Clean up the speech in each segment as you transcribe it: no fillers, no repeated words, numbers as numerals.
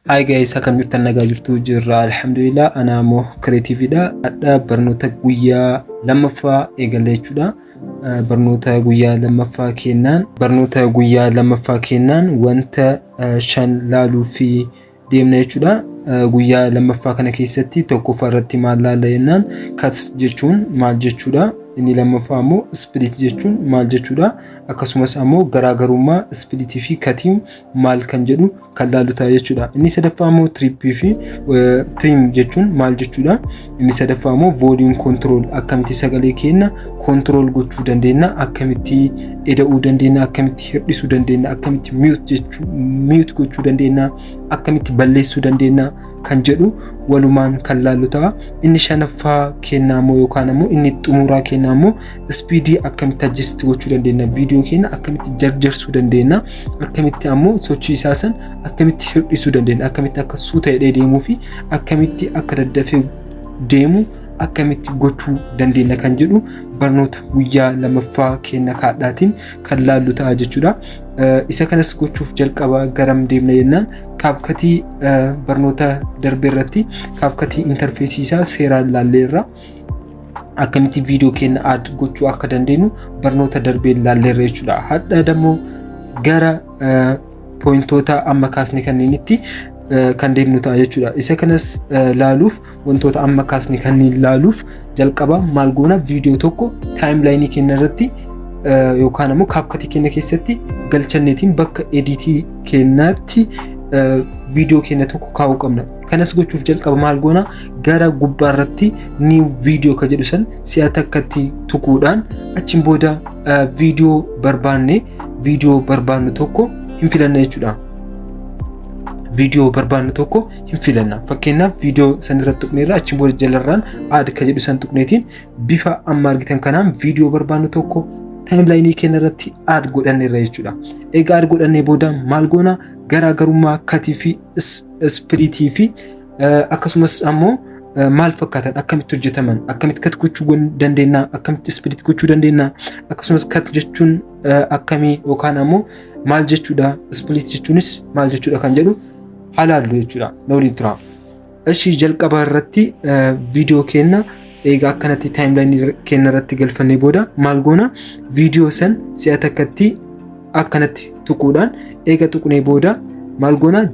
Hi guys, akkam jirtan? Nagaa jirtu? Jirra, alhamdulillah. Ana immoo creativeidha. Hadha barnoota guyyaa lammaffaa eegalla jechuudha. Barnoota guyyaa lammaffaa kennaan barnoota guyyaa lammaffaa kennaan wanta shan laaluu fi deemna jechuudha. Guyyaa lammaffaa kana keessatti tokkoffaa irratti maal laalla jennaan, cut jechuun maal jechuudha? Inni lammaffaa immoo split jechuun maal jechuudha? Akkasumas ammoo garaagarummaa splitii fi cutiin maal kan jedhu kan laallu ta'a jechuudha. Inni sadaffaa immoo trimii fi trim jechuun maal jechuudha? Inni sadaffaa immoo volume control, akkamitti sagalee keenya control gochuu dandeenya, akkamitti eda'uu dandeenya, akkamitti hir'isuu dandeenya, akkamitti mute jechuu mute gochuu dandeenya, akkamitti balleessuu dandeenya kan jedhu walumaan kan laallu ta'a. Inni shanaffaa kennaa immoo yookaan immoo inni xumuraa kennaa immoo speedii akkamitti adjust gochuu dandeenya, viidiyoo keenya akkamitti jarjarsuu dandeenya, akkamitti ammoo sochii isaa san akkamitti hir'isuu dandeenya, akkamitti akka suuta jedhee deemuu fi akkamitti akka daddafee deemu akkamitti gochuu dandeenya kan jedhu barnoota guyyaa lammaffaa keenya kaadhaatiin kan laallu ta'a jechuudha. Isa kanas gochuuf jalqaba garam deemna jennaan, CapCutii barnoota darbe irratti CapCutii interfaceii isaa seeraan laalleerra. Akkamitti viidiyoo keenya add gochuu akka dandeenyu barnoota darbee laalleerra jechuudha. Hadha dammoo gara pointoota amma kaasne kanneenitti kan deemnu ta'a jechuudha. Isa kanas laaluuf, wantoota amma kaasne kanneen laaluuf, jalqaba maal goona? Viidiyoo tokko timelineii keenya irratti yookaan ammoo CapCutii keenya keessatti galchanneetiin bakka editii keenyaatti viidiyoo keenya tokko kaa'uu qabna. Kanas gochuuf jalqaba maal goona? Gara gubbaa irratti new video ka jedhu san si'a takkatti tuquudhaan achiin booda viidiyoo barbaanne, viidiyoo barbaannu tokko hin filanna jechuudha. Viidiyoo barbaannu tokko hin filanna. Fakkeenyaaf, viidiyoo san irratti tuqneerra, achiin booda jalarraan add ka jedhu san tuqneetiin bifa amma argitan kanaan viidiyoo barbaannu tokko timelineii keenya irratti add godhanneerra jechuudha. Egaa add godhannee booda maal goona? Garaagarummaa cutii fi splitii fi akkasumas ammoo maal fakkaatan, akkamitti hojjetaman, akkamitti cut gochuu dandeenya, akkamitti split gochuu dandeenya, akkasumas cut jechuun akkamii yookaan ammoo maal jechuudha, split jechuunis maal jechuudha kan jedhu halaallu jechuudha. Na waliin tura. Ishii jalqaba irratti viidiyoo keenya egaa akkanatti timelineii keenya irratti galfannee booda maal goona? Viidiyoo san si'a takkatti akkanatti tuquudhaan, eega tuqnee booda maal goona?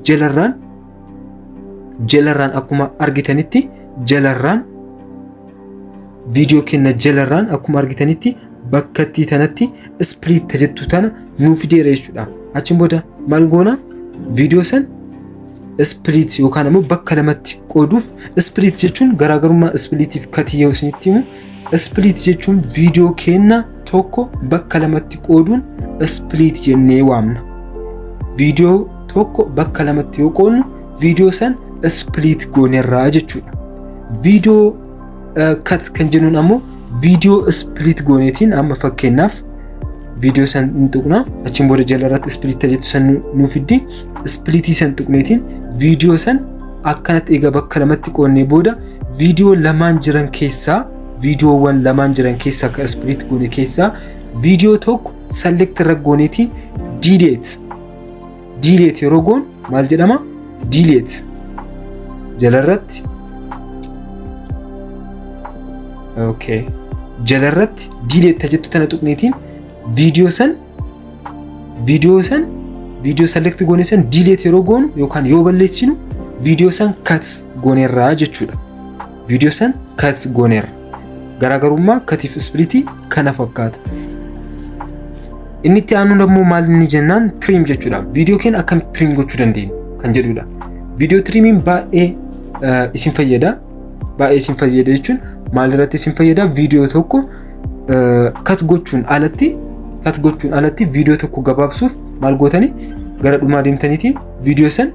Jalarraan akkuma argitanitti, jalarraan viidiyoo keenya jalarraan akkuma argitanitti bakkattii tanatti split jettu tana nuu fideera jechuudha. Achiin booda maal goona? Viidiyoo san split yookaan ammoo bakka lamatti qooduuf, split jechuun, garaagarummaa splitiif cutii yoo isinitti himu, split jechuun viidiyoo keenya tokko bakka lamatti qooduun split jennee waamna. Viidiyoo tokko bakka lamatti yoo qoodnu viidiyoo san split goonerraa jechuudha. Viidiyoo cut kan jennuun ammoo viidiyoo split gooneetiin, amma fakkeenyaaf viidiyoo san ni tuqna, achiin booda jala irratti split jettu san nuu fiddi. Splitii san tuqneetiin viidiyoo san akkanatti egaa bakka lamatti qoodnee booda viidiyoo lamaan jiran keessaa, viidiyoowwan lamaan jiran keessaa akka split goone keessaa viidiyoo tokko select irra gooneetiin delete delete yeroo goon maal jedhama? Delete jalarratti, okay, jalarratti delete jettu tana tuqneetiin viidiyoo san, viidiyoo select goone san delete yeroo goonu yookaan yoo balleessinu viidiyoo san cut gooneerraa jechuudha. Viidiyoo san cut gooneerra. Garaagarummaa cutiif splitii kana fakkaata. Inni itti aanu immoo maal inni jennaan, trim jechuudha. Viidiyoo keenya akkamitti trim gochuu dandeenya kan jedhudha. Viidiyoo trimiin baay'ee isin fayyada. Baay'ee isin fayyada jechuun maal irratti isin fayyada? Viidiyoo tokko cut gochuun alatti viidiyoo tokko gabaabsuuf maal gootanii? Gara dhumaa deemtaniitiin viidiyoo san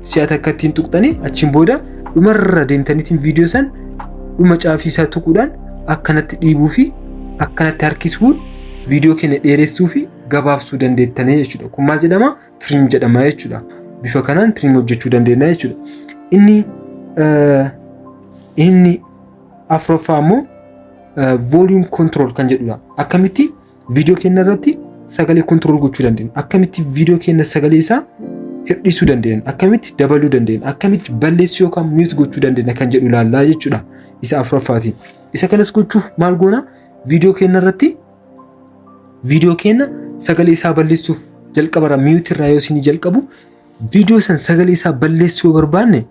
si'a takka ittiin tuqxanii, achiin booda dhumarra deemtaniitiin viidiyoo san dhuma caafii isaa tuquudhaan akkanatti dhiibuu fi akkanatti harkisuun viidiyoo keenya dheeressuu fi gabaabsuu dandeettanii jechuudha. Kun maal jedhama? Trim jedhama jechuudha. Bifa kanaan trim hojjechuu dandeenya jechuudha. Inni afuraffaa immoo volume control kan jedhudha. Akkamitti viidiyoo keenya irratti sagalee control gochuu dandeenya? Akkamitti viidiyoo keenya sagalee isaa Hir'isuu dandeenya, akkamitti dabaluu dandeenya, akkamitti balleessuu yookaan mute gochuu dandeenya kan jedhu ilaallaa jechuudha isa afuraffaatiin. Isa kanas gochuuf maal goona? Viidiyoo keenya irratti, viidiyoo keenya sagalee isaa balleessuuf jalqabarra mute irraa yoo isinii jalqabu, viidiyoo san sagalee isaa balleessuu yoo barbaanne,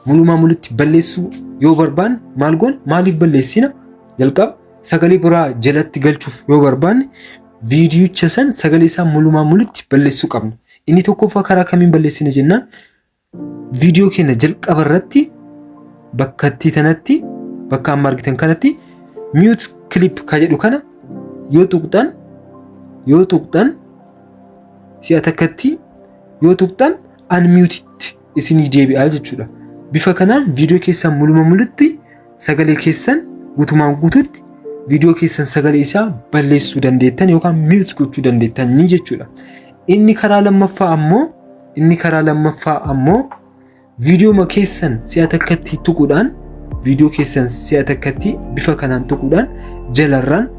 mulumaa mulutti balleessuu yoo barbaanne maal goona? Maaliif balleessina? Jalqaba sagalee biraa jalatti galchuuf yoo barbaanne, viidiyicha san sagalee isaa mulumaa mulutti balleessuu qabna. Inni tokkoffaa karaa kamiin balleessina jennaan, viidiyoo keenya jalqaba irratti bakka itti tanatti, bakka amma argitan kanatti, mute clip ka jedhu kana yoo tuqxan, si'a takkatti yoo tuqxan, unmute isinii deebi'aa jechuudha. Bifa kanaan viidiyoo keessan muluma mulutti sagalee keessan guutumaan guututti viidiyoo keessan sagalee isaa balleessuu dandeettan yookaan mute gochuu dandeettan ni jechuudha. Inni karaa lammaffaa ammoo viidiyoo keessan si'a takkatti tuquudhaan, viidiyoo keessan si'a takkatti bifa kanaan tuquudhaan, jalarraan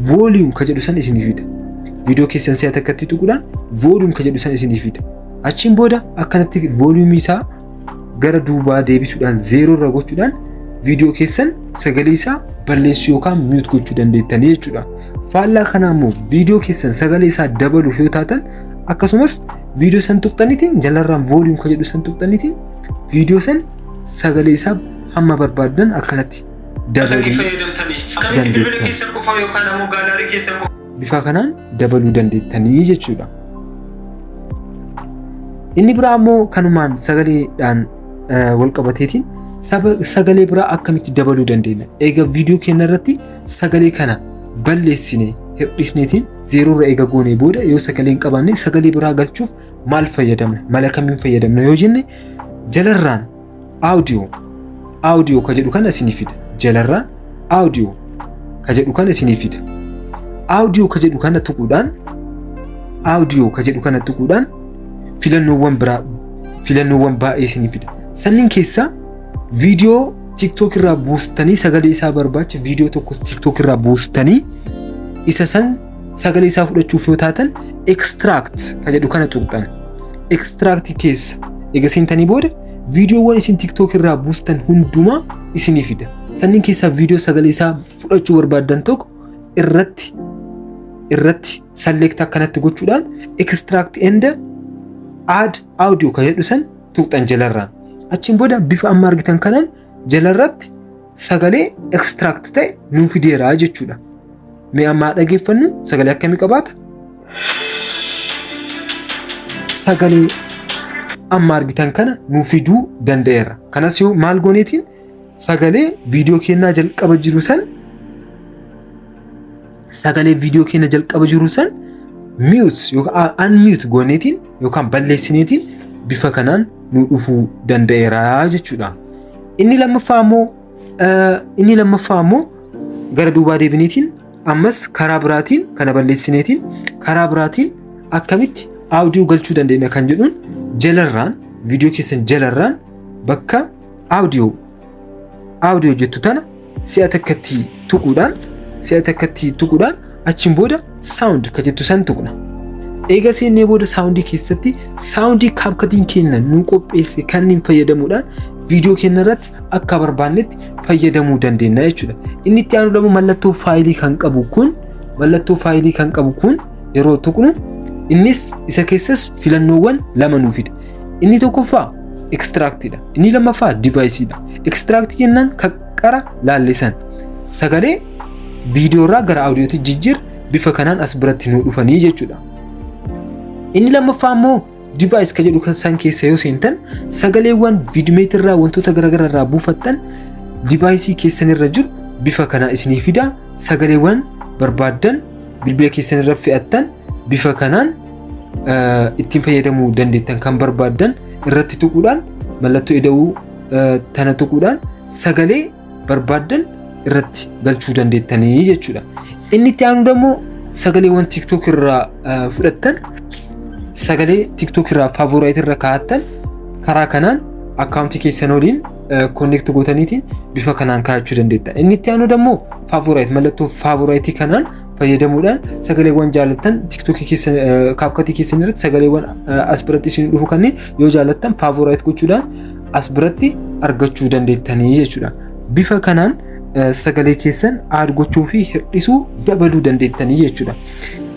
volume ka jedhu san isinii fida. Viidiyoo keessan si'a takkatti tuquudhaan volume ka jedhu san isinii fida. Achiin booda akkanatti volume isaa gara duubaa deebisuudhaan, zero irra gochuudhaan, viidiyoo keessan sagalee isaa balleessuu yookaan mute gochuu dandeettanii jechuudha. Faallaa kanaa immoo viidiyoo keessan sagalee isaa dabaluuf yoo taatan, akkasumas viidiyoo san tuqxaniitiin jalarraan volume ka jedhu san tuqxaniitiin viidiyoo san sagalee isaa hamma barbaaddan akkanatti dabaluu fayyadamtaniif bilbila keessan qofa yookaan ammoo gallery keessan qofa bifa kanaan dabaluu dandeettanii jechuudha. Inni biraa immoo kanumaan sagaleedhaan wal qabateetiin sagalee biraa akkamitti dabaluu dandeenya? Egaa viidiyoo keenya irratti sagalee kana balleessine, hir'isneetiin zero irra eega goonee booda, yoo sagalee hin qabaanne sagalee biraa galchuuf maal fayyadamna? Mala kamiin fayyadamna yoo jenne, jalarraan audio ka jedhu kana isinii fida. Jalarraan audio ka jedhu kana isinii fida. Audio ka jedhu kana tuquudhaan, audio ka jedhu kana tuquudhaan filannoowwan biraa, filannoowwan baay'ee isinii fida. Sanniin keessaa viidiyoo TikTok irraa buustanii sagalee isaa barbaacha, viidiyoo tokkos TikTok irraa buustanii isa san sagalee isaa fudhachuuf yoo taatan, extract ka jedhu kana tuqxan. Extract keessa eega seentanii booda viidiyoowwan isin TikTok irraa buustan hundumaa isinii fida. Sanniin keessaa viidiyoo sagalee isaa fudhachuu barbaaddan tokko irratti select akkanatti gochuudhaan extract and add audio ka jedhu san tuqxan jalarraan. Achiin booda bifa amma argitan kanaan jalarratti sagalee extract ta'e nuu fideera jechuudha. Mee ammaa dhageeffannu, sagalee akkamii qabaata? Sagalee amma argitan kana nuu fiduu danda'eera. Kanas yoo maal gooneetiin sagalee viidiyoo keenyaa jalqaba jiru san, sagalee viidiyoo keenya jalqaba jiru san mute yookaan unmute gooneetiin yookaan balleessineetiin bifa kanaan nu dhufuu danda'eera jechuudha. Inni lammaffaa immoo gara duubaa deebiniitiin ammas karaa biraatiin kana balleessineetiin karaa biraatiin akkamitti audio galchuu dandeenya kan jedhuun, jalarraan viidiyoo keessan jalarraan bakka audio jettu tana si'a takkatti tuquudhaan achiin booda sound ka jettu san tuqna. Eega seennee booda sound keessatti sound CapCutiin keenya nu qopheesse kanneen fayyadamuudhaan viidiyoo keenya irratti akka barbaannetti fayyadamuu dandeenya jechuudha. Inni itti aanu immoo mallattoo faayilii kan qabu kun yeroo tuqnu, innis isa keessas filannoowwan lama nuu fida. Inni tokkoffaa extractidha. Inni lammaffaa deviceiidha. Extract jennaan kan qara laallisan sagalee viidiyoo irraa gara audiootti jijjiir bifa kanaan as biratti nuu dhufanii jechuudha. Inni lammaffaa immoo device ka jedhu san keessa yoo seentan, sagaleewwan VidMate irraa, wantoota garaagaraa irraa buufattan device keessan irra jiru bifa kanaan isinii fida. Sagaleewwan barbaaddan bilbila keessan irra fe'attan bifa kanaan ittiin fayyadamuu dandeettan. Kan barbaaddan irratti tuquudhaan, mallattoo ida'uu tana tuquudhaan sagalee barbaaddan irratti galchuu dandeettanii jechuudha. Inni itti aanu immoo sagaleewwan TikTok irraa fudhattan, sagalee TikTok irraa favorite irra kaa'attan karaa kanaan akkaawuntii keessan waliin connect gootaniitiin bifa kanaan kaa'achuu dandeetta. Inni itti aanu immoo favorite, mallattoo favorite kanaan fayyadamuudhaan sagaleewwan jaallattan TikTokii keessan, CapCutii keessan irratti sagaleewwan as biratti isin dhufu kanneen yoo jaallattan favorite gochuudhaan as biratti argachuu dandeettanii jechuudha. Bifa kanaan sagalee keessan add gochuu fi hir'isuu, dabaluu dandeettanii jechuudha.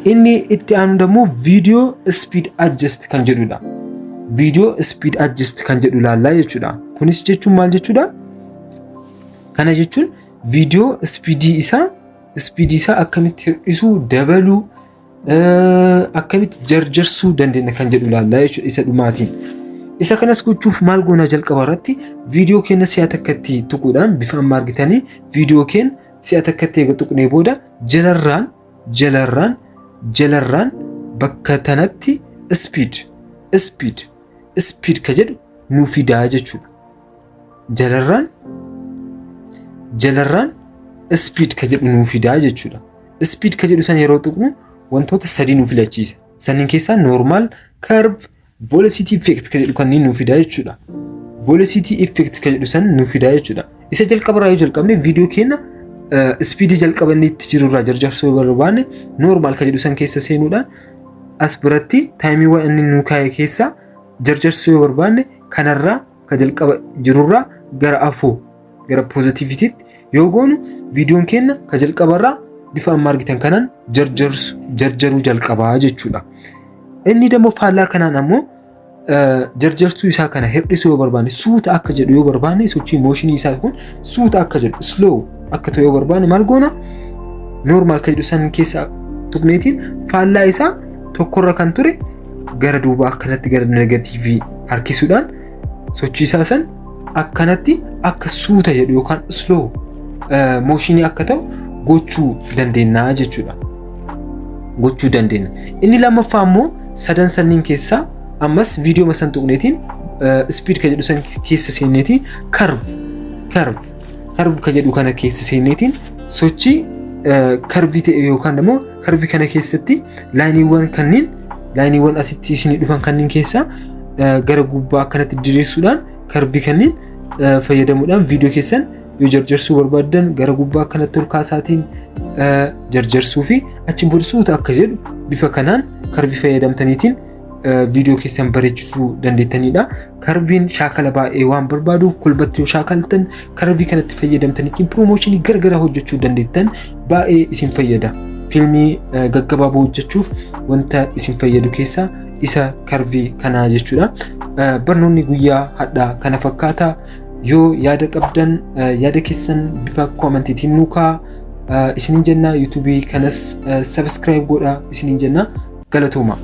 Inni itti aanu immoo video speed adjust kan jedhudha. Video speed adjust kan jedhu ilaallaa jechuudha. Kunis jechuun maal jechuudha? Kana jechuun viidiyoo speedii isaa akkamitti hir'isuu, dabaluu, akkamitti jarjarsuu dandeenya kan jedhu ilaallaa jechuudha isa dhumaatiin. Isa kanas gochuuf maal goonaa? Jalqaba irratti viidiyoo keenya si'a takkatti tuquudhaan, bifa amma argitanii viidiyoo keenya si'a takkatti eega tuqnee booda, jalarraan bakka tanatti speed, speed, speed ka jedhu nuu fidaa jechuudha. Jalarraan speed ka jedhu nuu fidaa jechuudha. Speed ka jedhu san yeroo tuqnu wantoota sadii nu filachiisa. Sanniin keessaa normal, curve, velocity effect ka jedhu kanneen nuu fidaa jechuudha. Velocity effect ka jedhu san nuu fidaa jechuudha. Isa jalqabarraa yoo jalqabne, viidiyoo keenya speedii jalqaba inni itti jirurraa jarjarsuu yoo barbaanne, normal ka jedhu san keessa seenuudhaan as biratti timeiiwwan inni nuu kaa'e keessa jarjarsuu yoo barbaanne, kanarraa ka jalqaba jirurraa gara afoo, gara positiveitti yoo goonu, viidiyoon keenya ka jalqabarraa bifa amma argitan kanaan jarjaruu jalqabaa jechuudha. Inni immoo faallaa kanaan ammoo jarjarsuu isaa kana hir'isuu yoo barbaanne, suuta akka jedhu yoo barbaanne, sochii motionii isaa kun suuta akka jedhu, slow akka ta'u yoo barbaanne, maal goona? Normal ka jedhu san keessa tuqneetiin faallaa isaa tokkorra kan ture gara duuba akkanatti gara negativeii harkisuudhaan sochii isaa san akkanatti akka suuta jedhu yookaan slow motionii akka ta'u gochuu dandeenya jechuudha. Gochuu dandeenya. Inni lammaffaa immoo sadan sanniin keessaa ammas viidiyoo san tuqneetiin speed ka jedhu san keessa seenneetiin curve, curve, curve ka jedhu kana keessa seenneetiin sochii curveii ta'e yookaan immoo curveii kana keessatti lineiiwwan kanneen, lineiiwwan asitti isinii dhufan kanneen keessaa gara gubbaa akkanatti diriirsuudhaan, curveii kanneen fayyadamuudhaan viidiyoo keessan yoo jarjarsuu barbaaddan, gara gubbaa akkanatti ol kaasaatiin jarjarsuu fi achiin booda suuta akka jedhu bifa kanaan curveii fayyadamtaniitiin viidiyoo keessan bareechisuu dandeettanidha. Curveiin shaakala baay'ee waan barbaadu, kolbatti yoo shaakaltan, curveii kanatti fayyadamtaniitiin promotionii garagaraa hojjechuu dandeettan, baay'ee isin fayyada. Fiilmii gaggabaaboo hojjechuuf wanta isin fayyadu keessaa isa curveii kanaa jechuudha. Barnoonni guyyaa hadhaa kana fakkaata. Yoo yaada qabdan yaada keessan bifa commentiitiin nuu kaa'aa isiniin jenna. YouTubeii kanas subscribe godhaa isiniin jenna. Galatooma.